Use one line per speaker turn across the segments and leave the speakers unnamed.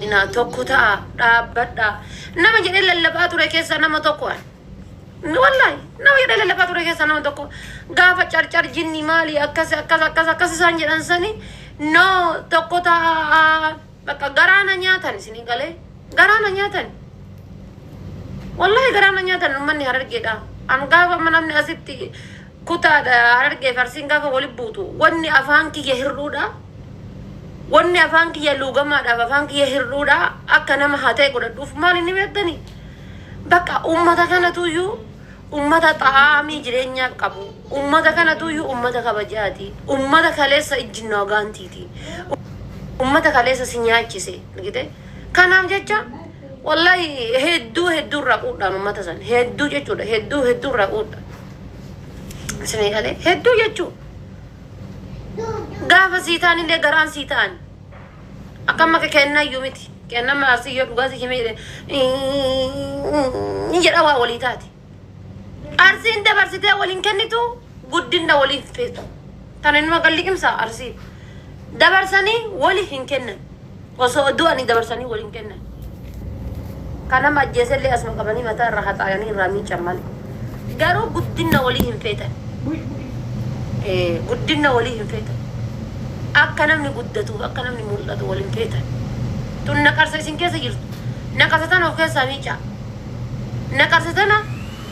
Inaa tokko ta'a dhaabbadha. Nama jedhee lallabaa ture keessaa nama tokko ani. Wallaahi nama jedhee lallabaa ture keessaa nama tokko gaafa carcar jinni maali akkas akkas akkas akkas isaan jedhan sani no tokko ta'a bakka garaa na nyaatan isinii galee garaa na nyaatan. Wallaahi garaa na nyaatan uummanni Harargeedha. An gaafa amma namni asitti kutaadha Harargee fi Arsiin gaafa wali buutu wanni afaan kiyya hir'uudha. Wanni afaan kiyya luugamaadhaaf afaan kiyya hir'uudha akka nama haa ta'e godhadhuuf maal inni beektanii? Bakka uummata kanatuyyuu uummata xaa'amii jireenyaa qabu. Uummata kanatuyyuu uummata kabajaati. Uummata kaleessa ijjinnoo gaantiiti. Uummata kaleessa si nyaachise. Argite? Kanaaf jecha wallahi hedduu hedduu irraa quudhaan uummata san hedduu jechuudha. Hedduu hedduu irraa quudha. Isinii galee hedduu jechuu. Gaafa sii ta'an illee garaan sii ta'an. Akka amma kennaa iyyuu miti. Kennaa amma arsii yoo dhugaa si himee jedhe ni jedha waa walii taate. Arsiin dabarsitee waliin kennitu guddinna waliin feetu. Tana inuma kan liqimsa arsiin. Dabarsanii wali hin kennan. Osoo du'anii dabarsanii waliin kennan. Kan nama ajjeesellee asuma qabanii mataa irraa haxaayanii irraa miican malee. Garuu guddinna walii hin feetan. Guddinna walii hin feetan. Akka namni guddatuuf akka namni mul'atu wal hin feetan. Tun naqarsa isin keessa jirtu. Naqarsa tana of keessaa miicaa. Naqarsa tana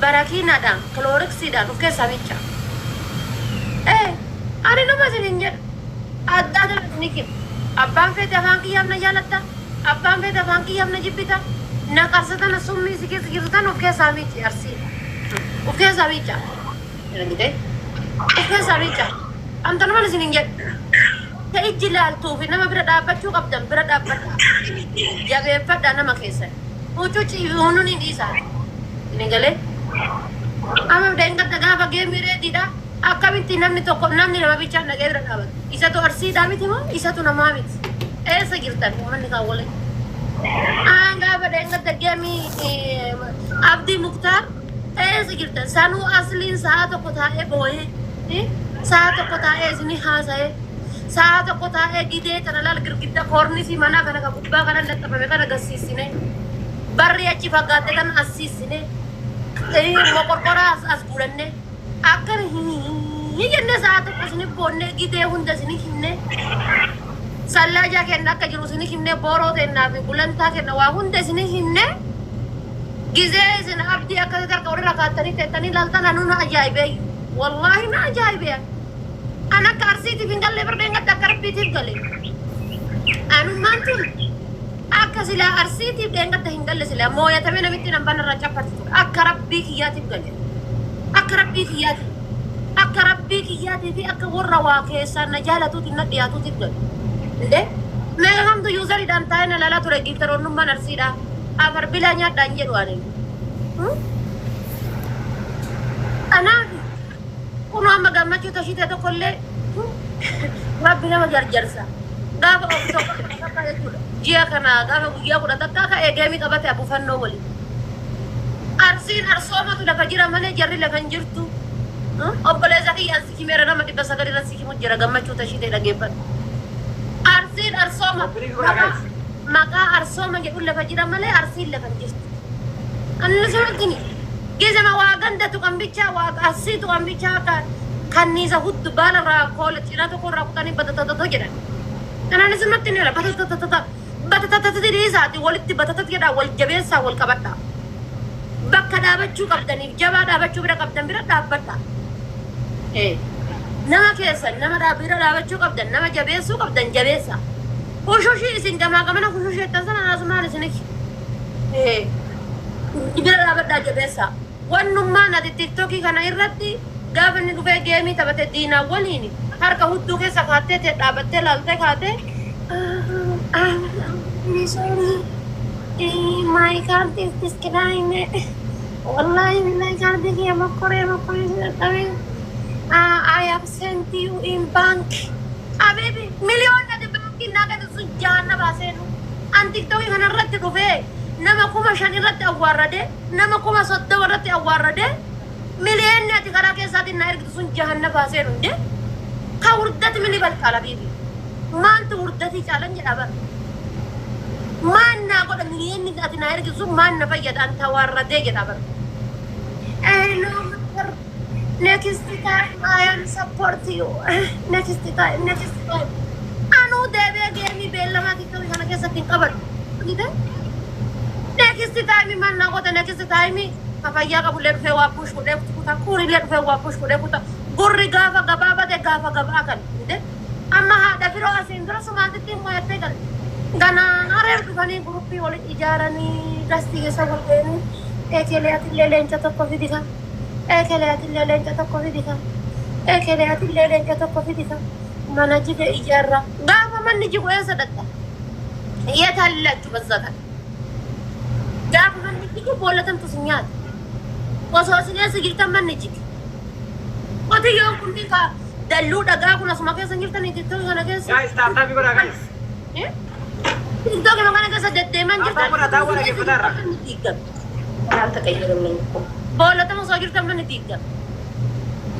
barakiinaadhaan, kilooriksiidhaan of keessaa miicaa. Ani numa isin hin jedhu. Adda adda ni hima. Abbaan feete afaan kiyyaaf na jaalatta. Abbaan feete afaan kiyyaaf na jibbita. Naqarsa tana summii si keessa jirtu tana of keessaa miici arsii. Of keessaa miicaa. Argite? Of keessaa miicaa. Antanuman isin hin jedhu. Ta ijji laaltuu fi nama bira dhaabbachuu qabdan bira dhaabbadha. Jabeeffadha nama keessan. Hucuci hunuun hin dhiisaa. Inni galee. Amma deengadda gaafa geemii reediidha. Akkamitti namni tokko namni nama bichaan dhaqee bira dhaabata. Isatu arsiidhaa miti moo isatu namaa miti? Eessa jirtan uummanni kan waliin? Aan gaafa dheengadda geemii Abdii Muktaar eessa jirtan? Sanuu asliin sa'a tokko taa'ee boo'ee sa'a tokko taa'ee isinii haasa'ee sa'a tokko taa'ee gidee tana laal girgidda koornisii manaa kana kan gubbaa kana laxxafame kana gassiisine barri achi fagaatte kana as siissine moqorqoraa as guuranne akkan hin jenne sa'a tokko isinif boonne gidee hunda isinif himne sallaajaa kenna akka jiru isinif himne booroo kennaa fi gulantaa kenna waa hunda isinif himne gizee isin abdii akkasitti harka walirra kaattanii teettanii ilaaltan anuu na ajaa'ibeeyyu wallaahi na ajaa'ibee an akka arsiitiif hin galle birdeen gadda akka rabbiitiif gale anummaan tun akka silaa arsiitiif dheengadda hin galle silaa mooyatamee namitti nan banarraa capparti ture akka rabbii kiyyaatiif gale. Akka rabbii kiyyaatii. Akka rabbii kiyyaatii fi akka warra waa keessaan na jaalatuutiin na dhiyaatuutiif gale. Indee meeqa kamtu yuuzariidhaan taa'ee na ilaalaa ture giiftaroonnummaan arsiidha. Afar bilaa nyaadhaan jedhu ani. Kanaaf kunoo amma gammachuu tashitee tokkollee rabbi nama jarjarsa. Gaafa of tokko takka jechuudha. Ji'a kana gaafa guyyaa 10 ka'ee geemii qabate abufannoo waliin. Arsiin arsoomatu lafa jira malee jarri lafa hin jirtu. Obboleessa kiyya an si himeera nama 900 irra si himu jira gammachuu tashitee dhageeffadhu. Arsiin arsooma maqaa maqaa arsooma jedhu lafa jira malee arsiin lafa hin jirtu. Kan inni argini gizema waa ganda tuqan bichaa waa arsii tuqan bichaa akka kanniisa huddu baala irraa koola cinaa tokko irraa kutanii batatatata jedhan. Kanaan isinatti ni jira batatatata batatatata dhiisaati walitti batatat jedhaa wal jabeessaa wal qabadhaa. Bakka dhaabachuu qabdaniif jabaa dhaabachuu bira qabdan bira dhaabbadhaa. Nama keessan nama bira dhaabachuu qabdan nama jabeessuu qabdan jabeessaa. Hushushii isin gamaa gamana hushushii jettan sana asumaan isinif bira dhaabadhaa jabeessaa. Wannummaan ati tiktokii kana irratti gaafa inni dhufee geemii taphate diinaa waliin harka hudduu keessa kaattee tee dhaabattee laaltee kaatee sorry, my card is declined, wallahi billahi kaardii kiyya mokkoree mokkoree si dadhabee, I have sent you in bank. Habibi, miliyoon ati baankii naa gadi sun jahanna baaseenu. An tiktokii kana irratti dhufee nama 5,000 irratti awwaarradee nama 30,000 irratti awwaarradee miliyoonni ati karaa keessaatiin naa ergitu sun jahanna baaseenu inde ka wurdati mini balxaala bibi maaltu wurdatii caalan jedha bara. Miiliyoonni ati naa ergitu sun maal na fayyada an tawaarradee jedha bara. No matter, next time I am support you. Next time, next time. Anuu deebi'ee geemii beellamaa TikTok kana keessatti hin qabadhu. Argite? Next time maal naa goota? Next time ka fayyaa qabullee dhufee waa push godhee kuta, kuunillee dhufee waa push godhee kuta. Gurri gaafa gabaabate gaafa gabaa kan. Argite? Amma haadha firoo asiin dura sumaatitti hin mo'attee galte. Ganaa hareer dhufanii guruppii walitti ijaaranii gastii keessa wal ga'anii, eekelee atillee leenca tokko fidi kan, eekelee atillee leenca tokko fidi kan, eekelee atillee leenca tokko fidi kan, mana jige ijaarra. Gaafa manni jigu eessa dhaqxa? Yeetaallachu bazza kan. Gaafa manni jigu boollatamtu si nyaata. Osoo isin eessa jirtan manni jige. Qotiyyoon kunniin ka dalluu dhagaa kun asuma keessa hin jirtanii TikTok kana keessa.
Guys, tap tap godhaa guys.
TikTok kana keessa deddeeman
Tap
jirtan.
godhaa, tap godhaa dhaggeeffatarra.
Manni diigame.
አልተቀየረም እኮ።
Boollatama osoo jirtan manni diigame.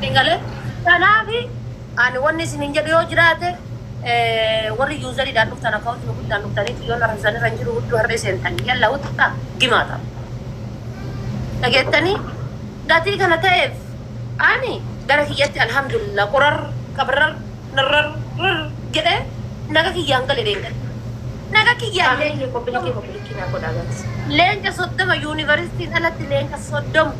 Dingalee. Kanaafi ani wanni isin hin jedhu yoo jiraate, warri useriidhaan dhuftan, akkaawuntii guddaan dhuftanii xiyyoon arfisanii irra hin jiru, hudduu harree seentanii yalla huttaa gimaata. Dhageettanii gatii kana ta'eef ani gara kiyyatti alhamdulillah qorar qabrar narrar jedhee naga kiyyaan gale deengale. Naga kiyyaan.
Family, copy link, copy link naa godhaa guys.
Leenca 30 yuunivarsiitiin alatti leenca 30,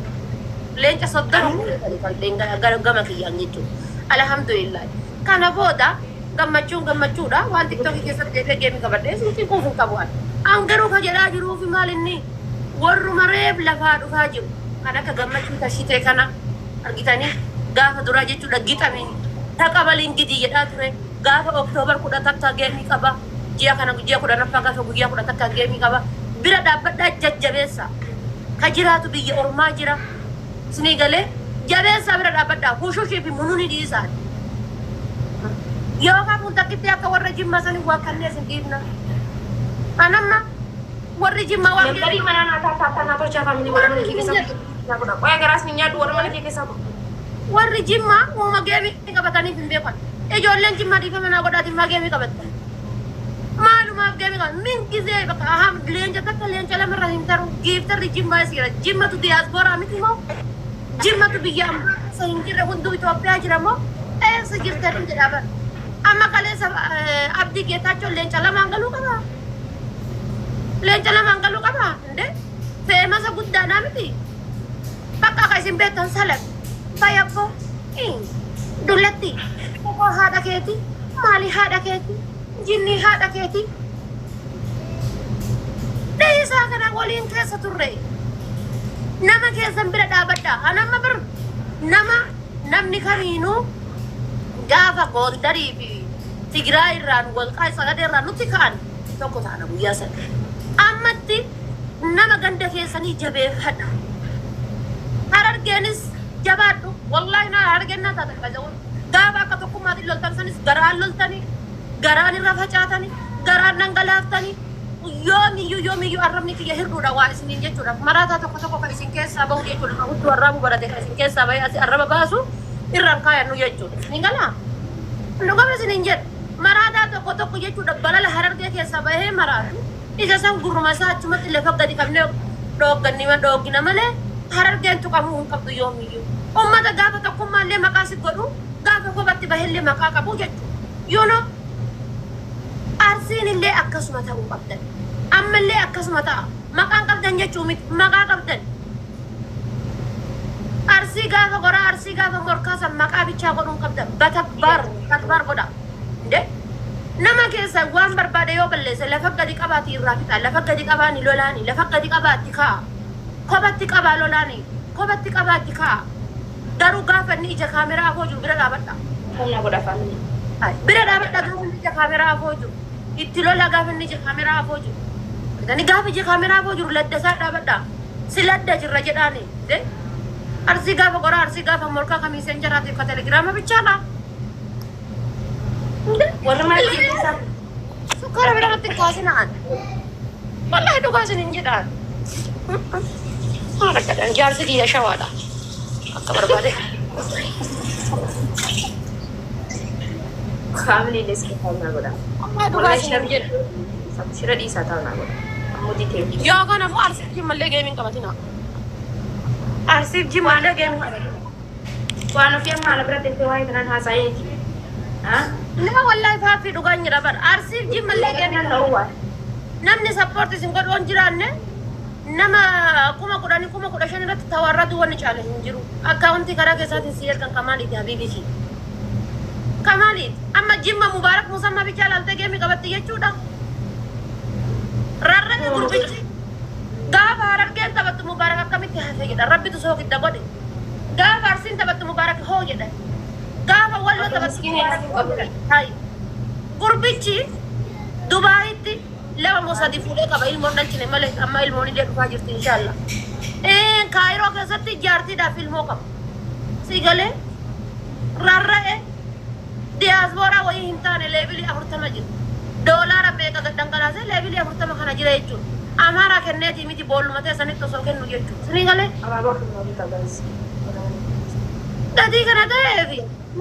leenca 30 gara gama kiyyaan jechuudha. Alhamdulillah. Kana booda gammachuun gammachuudha. Waan TikTokii keessatti deebi'ee geemii qabadhee sinti kuuf hin qabu ani. An garuu ka jedhaa jiruufi maal inni warruma reef lafaa dhufaa jiru. Kan akka Gammachuu Tashitee kana argitanii gaafa duraa jechuudha gixamiin taqabaliin gidii jedhaa ture. Gaafa Oktoobar 11 geemii qaba. Ji'a kana ji'a 10ffaa gaafa guyyaa 11 geemii qaba. Bira dhaabbadhaa jajjabeessa. Ka jiraatu biyya ormaa jira. Isinii galee jabeessaa bira dhaabbadhaa. Hushushii fi mununi dhiisaa. Yookaan kun takkitti akka warra Jimmaa sanii waa kanneen isin dhiibna. Anamma warri Jimmaa waan
Memberii mana naa tap tap naa tolchaa family, warra mana kee keessa naa godhaa. Qoya garaas ni nyaadhu warra mana kee keessaa godhu.
Warri Jimmaa uuma geemii qabataniif hin beekan. Ijoolleen Jimmaa dhiifama naa godhaatiin maa geemii qabattan? Maalumaaf geemii qaban? Min gizee bakka aham leenca takka leenca lamarra hin taru. Gifterri Jimmaa isiira. Jimmatu diyaaspooraa miti moo? Jimmatu biyya ambaa keessa hin jirre hunduu Itoophiyaa jira moo? Eessa jirtanii jedhaa bara. Amma kaleessa Abdii Geetaachoo leenca lamaan galuu qabaa? Leenca lamaan galuu qabaa? Indee famousa guddaadhaa miti? Bakka akka isin beektan salam. Bayabboo. Dullatti. Koko haadha keeti. Maali haadha keeti? Jinnii haadha keeti. Dhiisaa kana waliin keessa turre. Nama keessan bira dhaabadha. Anamma bir nama namni kamiinuu gaafa Goondarii fi Tigraay irraan walqaa sagadee irraan nutti ka'an tokko taana guyyaa sana. Ammatti nama ganda keessanii jabeeffadha. Harargeenis jabaadhu. Wallaahi naa Harargeen naa taatan bazawoon. Gaafa akka tokkummaatiin loltan sanis garaan loltanii, garaan irra facaatanii, garaan dhangalaaftanii, yoomiyyuu yoomiyyuu arrabni kiyya hir'uudha waa isiniin jechuudha. Maraataa tokko tokko kan isin keessaa bahu jechuudha. Kan hudduu arraabu barate kan isin keessaa bahee asii arraba baasu irraan kaayannu jechuudha. Ni galaa? Dhugama isiniin jedhu. Maraataa tokko tokko jechuudha balala Harargee keessaa bahee maraatu. Isa san gurruma isaa achumatti lafa gadi qabnee dhoogganni dhooggina malee Harargeen tuqamuu hin qabdu yoomiyyuu. Uummata gaafa tokkummaallee maqaa si godhu, gaafa kophatti bahellee maqaa qabu jechuudha. You know? Arsiin illee akkasuma ta'uu qabdan. Ammallee akkasuma ta'a. Maqaan qabdan jechuu miti. Maqaa qabdan. Arsii gaafa goraa, Arsii gaafa morkaa san maqaa bichaa godhuun qabdan. Batakbaar, takbaar godha. Inde? Nama keessa waan barbaade yoo balleesse lafa gadi qabaati irraa fixa. Lafa gadi qabaani lolaani. Lafa gadi qabaatti kaa'a. Kophatti qabaa lolaani. Kophatti qabaatti kaa'a. Garuu gaafa inni ija kaameraa afoo jiru bira dhaabadha.
Humna godha family.
Bira dhaabadha gaafa inni ija kaameraa afoo jiru. Itti lola gaafa inni ija kaameraa afoo jiru. Argitanii gaafa ija kaameraa afoo jiru ladda isaa dhaabadha. Si ladda jirra jedhaani. De? Arsii gaafa qoraa, Arsii gaafa morkaa kamiiseen jaraatiif ka telegiraama bichaadha.
Warra mana kee keessaa
Sukkaara bira irratti hin kaasinaan. Wallahi dhugaa isin hin jedhaan. Maal akka jedhan jaarsi kiyya shawaadha. Akka barbaade.
Family illee isin taa'u naa godha.
Wallahi dhugaa isin hin jedhu.
Shira dhiisaa taa'u naa godha. Mudii ta'e.
Yookaan ammoo Arsiif Jimmallee geemiin qabatina. Arsiif Jimmallee geemiin qabatina.
Waan ofii amma ala bira teessee waa'ee kanaan haasa'eeti.
Nama wallahi faaffii dhugaan jira bara. Arsiif Jimmallee geemiin qabatina. Namni support isin godhu hin jiraanne nama 10,000 15,000 irratti tawarratu wanni caale hin jiru. Akkaawuntii karaa keessaatiin si ergan kamaaliiti habiibisi. Kamaaliiti. Amma Jimma Mubaarak Musammaa bichaa laaltee geemii qabatti jechuudha. Rarra'e gurbichi. Gaafa Harargeen taphattu Mubaarak akkamitti hafe jedha. Rabbitu soogidda godhe. Gaafa Arsiin taphattu Mubaarak hoo jedha. Gaafa Walloo taphattu Mubaarak hoo jedha. Hayi. Gurbichi Dubaayitti lama moo sadi fuudhee qaba ilmoon dhalchine malee amma ilmoon illee dhufaa jirti inshallah. Kaayiroo keessatti jaartiidhaaf ilmoo qaba. Si galee rarra'e diyaasbooraa wayii hin taane leebilii 40 jira. Doolaara meeqa gad dhangalaasee leebilii 40 kana jira jechuudha. Amaaraa kenneetii miti boolluma teessanitti osoo kennu jechuudha. Sinii galee?
Abaaboo kennu bitaa guys.
Gatii kana ta'eef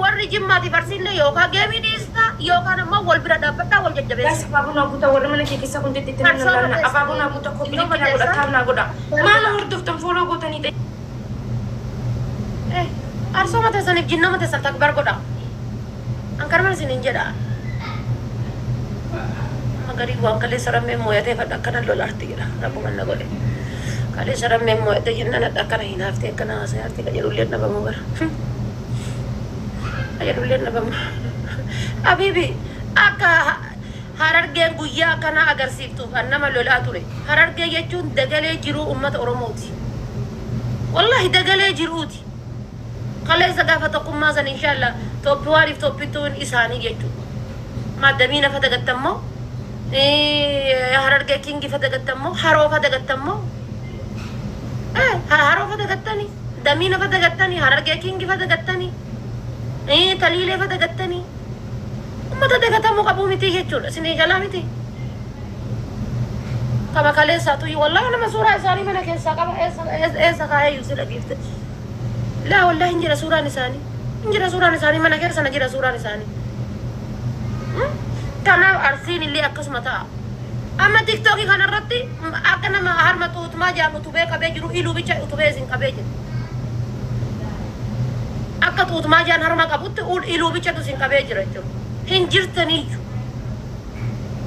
warri Jimmaatiif Arsiillee yookaan geemii dhiistaa yookaan ammoo wal bira dhaabbadhaa wal
Guys
jajjabeessa.
abaaboo naa guutaa warri mana kee keessa kun jetti itti nan
Qabsoo
laalna
madeessa.
abaaboo naa guutaa koppii
Iddoo
likkii naa godha
madeessa.
taab naa godha maal hordoftan fooloo gootanii ta'e.
Eh, arsoo mateessaniif jinnoo mateessan takbar godha. An kanuma isiniin jedha. Amma garii waan kaleessa rammeen mooyatee fadha akkana lolaarti jedha. Rabbuma na godhe. Kaleessa rammeen mooyatee jennaan hadha akkana hin haftee akkana haasayaarti ka jedhullee dhabamu bara. Ka jedhullee dhabamu. Habiibi akka Harargeen guyyaa akkanaa agarsiiftuuf an nama lolaa ture. Harargee jechuun dagalee jiruu uummata Oromooti. Wallahi dagalee jiruuti. Kaleessa gaafa tokkummaa san inshallah top 1 fi top 2 isaanii jechuudha. Maaddamiina fa dagattammoo, Harargee kingi fa dagattammoo, haroo fa dagattammoo, haroo fa dagattanii, damiina fa dagattanii, Harargee kingi fa dagattanii, taliilee fa dagattanii. Uummata dagatamuu qabuu miti jechuudha. Isinii galaa miti. Kama kaleessaatu wallahi nama suuraa isaanii mana keessaa qaba eessa eessa kaa'ee iyyuu si dhageefte. Laa wallahi hin jira suuraan isaanii. Hin jira suuraan isaanii mana keessa na jira suuraan isaanii. Kanaaf Arsiin illee akkasuma ta'a. Amma tiktookii kanarratti akka nama harma xuuxumaa jedhamu utubee qabee jiru iluu bicha utubee isin qabee jira. Akka xuuxumaa jedhan harma qabutti iluu bichatu isin qabee jira jechuudha. Hin jirtaniyyuu.